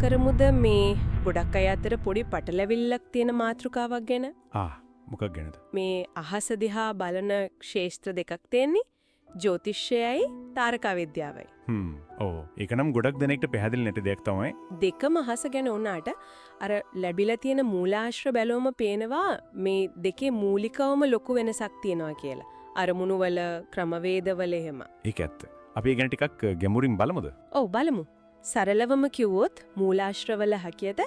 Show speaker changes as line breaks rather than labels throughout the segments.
කරමුද මේ ගොඩක් අය අතර පොඩි පටලැවිල්ලක් තියෙන මාතෘකාවක් ගැන?
ආ, මොකක් ගැනද?
මේ අහස දිහා බලන ක්ෂේත්‍ර දෙකක් තියෙන්නේ. ජ්‍යොතිෂයයි තාරකා විද්‍යාවයි.
ඔව්. ඒක නම් ගොඩක් දෙනෙක්ට පැහැදිලි නැති දෙයක් තමයි.
දෙකම අහස ගැන වුණාට අර ලැබිලා තියෙන මූලාශ්‍ර බැලුවම පේනවා මේ දෙකේ මූලිකවම ලොකු වෙනසක් තියෙනවා කියලා. අරමුණු වල ක්‍රමවේද වල එහෙම.
ඒක ඇත්ත. අපි ඒ ගැන ටිකක් ගැඹුරින් බලමුද?
ඔව්, බලමු. සරලවම කිව්වොත් මූලාශ්‍රවල හැකියට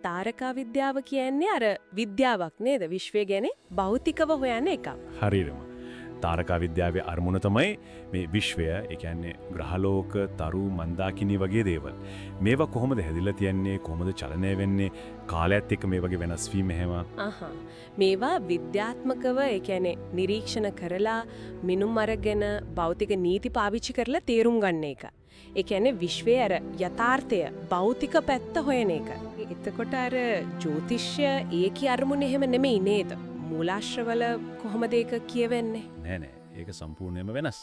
තාරකා විද්‍යාව කියන්නේ අර විද්‍යාවක් නේද? විශ්වය ගැන භෞතිකව හොයන එකක්.
හරියටම. තාරකා විද්‍යාවේ අරමුණ තමයි මේ විශ්වය, ඒ කියන්නේ ග්‍රහලෝක, තරු, මන්දාකිනි වගේ දේවල්. මේවා කොහොමද හැදිලා තියන්නේ, කොහොමද චලනය වෙන්නේ, කාලයත් එක්ක මේ වගේ වෙනස් වීම එහෙම.
අහා. මේවා විද්‍යාත්මකව, ඒ කියන්නේ නිරීක්ෂණ කරලා මිනුම් අරගෙන භෞතික නීති පාවිච්චි කරලා තේරුම් ගන්න එක. ඒ කියන්නේ විශ්වයේ අර යථාර්ථය භෞතික පැත්ත හොයන එක. එතකොට අර ජ්‍යොතිෂය ඒකේ අරමුණ එහෙම නෙමෙයි නේද? මූලාශ්‍රවල කොහොමද ඒක කියවෙන්නේ?
නෑ නෑ, ඒක සම්පූර්ණයෙන්ම වෙනස්.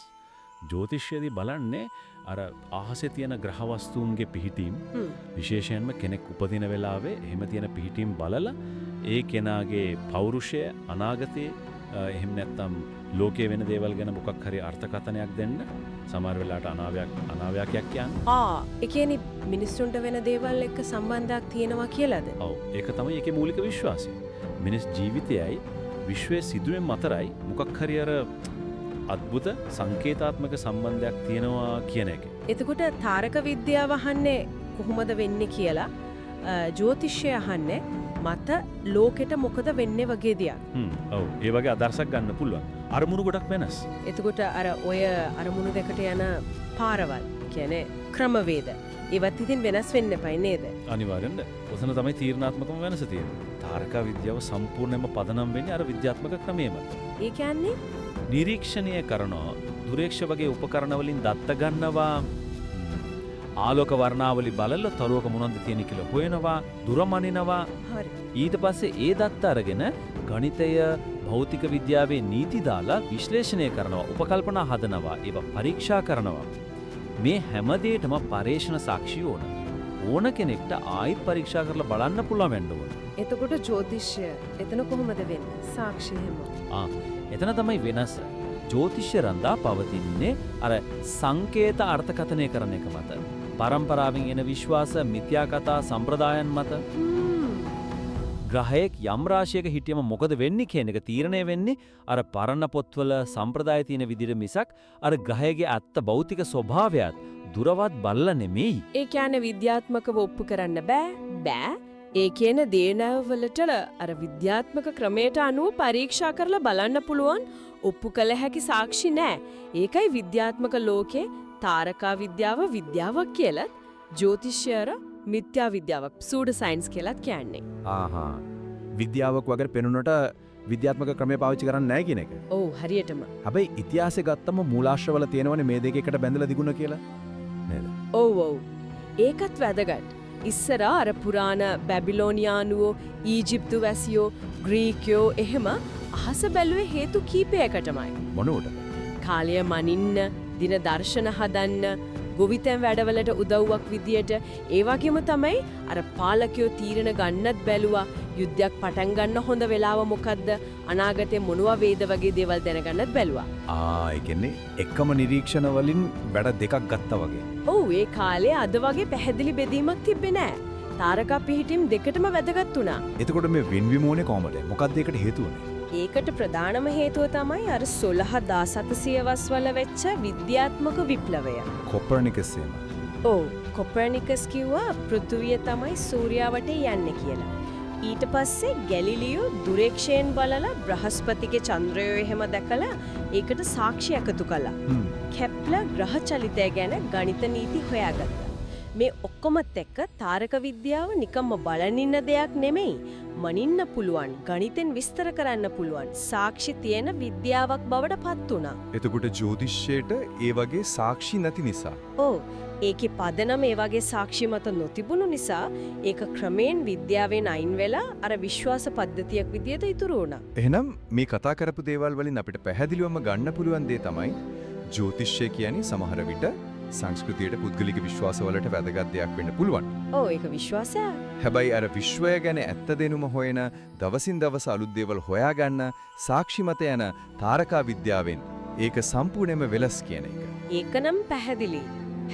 ජ්‍යොතිෂයේදී බලන්නේ අර අහසේ තියෙන ග්‍රහ වස්තුන්ගේ පිහිටීම්, විශේෂයෙන්ම කෙනෙක් උපදින වෙලාවේ එහෙම තියෙන පිහිටීම් බලලා ඒ කෙනාගේ පෞරුෂය, අනාගතේ, එහෙම නැත්නම් ලෝකයේ වෙන දේවල් ගැන මොකක් හරි අර්ථකථනයක් දෙන්න සමහර වෙලාවට අනාවැකියක් කියන්නේ.
ආ, ඒ කියන්නේ මිනිස්සුන්ට වෙන දේවල් එක්ක සම්බන්ධයක් තියෙනවා කියලාද?
ඔව්, ඒක තමයි ඒකේ මූලික විශ්වාසය. මිනිස් ජීවිතයයි විශ්වයේ සිදුවීම් අතරයි මොකක් හරි අර අద్భుත සංකේතාත්මක සම්බන්ධයක් තියෙනවා කියන එක.
එතකොට තාරක විද්‍යාව අහන්නේ කොහොමද වෙන්නේ කියලා, ජ්‍යොතිෂය අහන්නේ මත ලෝකෙට මොකද වෙන්නේ වගේ දෙයක්.
ඔව්, ඒ වගේ අදහසක් ගන්න පුළුවන්. අරමුණු ගොඩක් වෙනස්.
එතකොට අර ඔය අරමුණු දෙකට යන පාරවල්, කියන්නේ ක්‍රමවේද, ඒවත් ඉතින් වෙනස් වෙන්න එපයි නේද?
අනිවාර්යෙන්ද. ඔතන තමයි තීරණාත්මකම වෙනස තියෙන්නේ. තාරකා විද්‍යාව සම්පූර්ණයෙන්ම පදනම් වෙන්නේ අර විද්‍යාත්මක ක්‍රමය මත.
ඒ කියන්නේ
නිරීක්ෂණය කරනවා, දුරේක්ෂ වගේ උපකරණ වලින් දත්ත ගන්නවා, ආලෝක වර්ණාවලි බලලා තරුවක මොනවද තියෙන කියලා හොයනවා, දුර මනිනවා.
හරි.
ඊට පස්සේ ඒ දත්ත අරගෙන ගණිතය, භෞතික විද්‍යාවේ නීති දාලා විශ්ලේෂණය කරනවා, උපකල්පනා හදනවා, ඒවා පරීක්ෂා කරනවා. මේ හැම දෙයකටම පරේක්ෂණ සාක්ෂි ඕන. ඕන කෙනෙක්ට ආයිත් පරීක්ෂා කරලා බලන්න පුළුවන් වෙන්න ඕන.
එතකොට ජ්‍යොතිෂය එතන කොහොමද වෙන්නේ? සාක්ෂි එහෙම.
ආ, එතන තමයි වෙනස. ජ්‍යොතිෂය රඳා පවතින්නේ අර සංකේත අර්ථකථනය කරන එක මත. පරම්පරාවෙන් එන විශ්වාස, මිත්‍යා කතා, සම්ප්‍රදායන් මත. ග්‍රහයෙක් යම් රාශියක හිටියම මොකද වෙන්නේ කියන එක තීරණය වෙන්නේ අර පරණ පොත්වල සම්ප්‍රදාය තියෙන විදිහට මිසක් අර ග්‍රහයේ ඇත්ත භෞතික ස්වභාවයත් දුරවත් බලලා නෙමෙයි.
ඒ කියන්නේ විද්‍යාත්මකව ඔප්පු කරන්න බෑ. බෑ. ඒ කියන දේනව වලට අර විද්‍යාත්මක ක්‍රමයට අනුව පරීක්ෂා කරලා බලන්න පුළුවන් ඔප්පු කළ හැකි සාක්ෂි නෑ. ඒකයි විද්‍යාත්මක ලෝකේ තාරකා විද්‍යාව විද්‍යාවක් කියලත් ජ්‍යොතිෂය අර මිත්‍යා විද්‍යාවක් සූඩෝ සයන්ස් කියලත් කියන්නේ.
ආහා, විද්‍යාවක් වගේ පෙනුනට විද්‍යාත්මක ක්‍රමය පාවිච්චි කරන්නේ නැහැ කියන එක.
ඔව්, හරියටම.
හැබැයි ඉතිහාසය ගත්තම මූලාශ්‍රවල තියෙනවනේ මේ දෙක එකට බැඳලා තිබුණ කියලා. නේද?
ඔව් ඔව්. ඒකත් වැදගත්. ඉස්සර අර පුරාණ බැබිලෝනියානුවෝ, ඊජිප්තු වැසියෝ, ග්‍රීකයෝ එහෙම අහස බැලුවේ හේතු කීපයකටමයි.
මොනවටද?
කාලය මනින්න, දින දර්ශන හදන්න, ගොවිතැන් වැඩවලට උදව්වක් විදියට, ඒ වගේම තමයි අර පාලකයෝ තීරණ ගන්නත් බැලුවා. යුද්ධයක් පටන් ගන්න හොඳ වෙලාව මොකද්ද? අනාගතේ මොනවා වේද වගේ දේවල් දැනගන්නත් බැලුවා.
ආ, ඒ කියන්නේ එකම නිරීක්ෂණ වලින් වැඩ දෙකක් ගත්තා වගේ.
ඔව්, ඒ කාලේ අද වගේ පැහැදිලි බෙදීමක් තිබ්බේ නෑ. තාරකා පිහිටීම් දෙකටම වැදගත් වුණා.
එතකොට මේ වෙන්වීම ඕනේ කොහමද? මොකක්ද ඒකට හේතුව වුනේ?
ඒකට ප්‍රධානම හේතුව තමයි අර 16 1700 වල වෙච්ච විද්‍යාත්මක විප්ලවය.
කොපර්නිකස් එහෙම.
ඔව්, කොපර්නිකස් කිව්වා පෘථුවිය තමයි සූර්යා වටේ යන්නේ කියලා. ඊට පස්සේ ගැලිලියෝ දුරේක්ෂයෙන් බලලා බ්‍රහස්පතිගේ චන්ද්‍රයෝ එහෙම දැකලා ඒකට සාක්ෂි එකතු කළා. කෙප්ලර් ග්‍රහ චලිතය ගැන ගණිත නීති හොයාගත්තා. මේ ඔක්කොමත් එක්ක තාරක විද්‍යාව නිකම්ම බලන් ඉන්න දෙයක් නෙමෙයි. මනින්න පුළුවන්, ගණිතෙන් විස්තර කරන්න පුළුවන්, සාක්ෂි තියෙන විද්‍යාවක් බවට පත් වුණා.
එතකොට ජ්‍යොතිෂයට ඒ වගේ සාක්ෂි නැති නිසා.
ඔව්, ඒකේ පදනම ඒ වගේ සාක්ෂි මත නොතිබුණු නිසා ඒක ක්‍රමයෙන් විද්‍යාවෙන් අයින් වෙලා අර විශ්වාස පද්ධතියක් විදියට ඉතුරු වුණා.
එහෙනම් මේ කතා කරපු දේවල් වලින් අපිට පැහැදිලිවම ගන්න පුළුවන් දේ තමයි ජ්‍යොතිෂය කියන්නේ සමහර විට සංස්කෘතියට පුද්ගලික විශ්වාසවලට වැදගත් දෙයක් වෙන්න පුළුවන්.
ඔව්, ඒක විශ්වාසයක්.
හැබැයි අර විශ්වය ගැන ඇත්ත දෙනුම හොයන, දවසින් දවස අලුත් දේවල් හොයාගන්න සාක්ෂි මත යන තාරකා විද්‍යාවෙන් ඒක සම්පූර්ණයෙන්ම වෙනස් කියන එක.
ඒක නම් පැහැදිලි.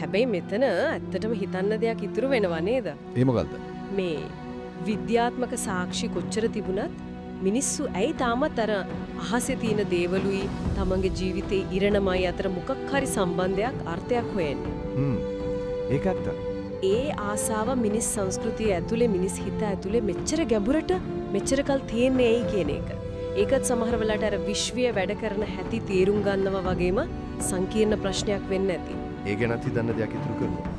හැබැයි මෙතන ඇත්තටම හිතන්න දෙයක් ඉතුරු වෙනවා නේද?
ඒ මොකල්ද?
මේ විද්‍යාත්මක සාක්ෂි කොච්චර තිබුණත් මිනිස්සු ඇයි තාමත් අර අහසේ තියෙන දේවලුයි තමන්ගේ ජීවිතේ ඉරණමයි අතර මොකක් හරි සම්බන්ධයක්, අර්ථයක් හොයන්නේ?
ඒක ඇත්ත.
ඒ ආසාව මිනිස් සංස්කෘතිය ඇතුලේ, මිනිස් හිත ඇතුලේ මෙච්චර ගැඹුරට මෙච්චර කල් තියෙන්නේ ඇයි කියන එක. ඒකත් සමහර වෙලාවට අර විශ්වය වැඩ කරන හැටි තේරුම් ගන්නවා වගේම සංකීර්ණ ප්‍රශ්නයක් වෙන්න ඇති.
ඒ ගැනත් හිතන්න දෙයක් ඉතුරු කරනවා.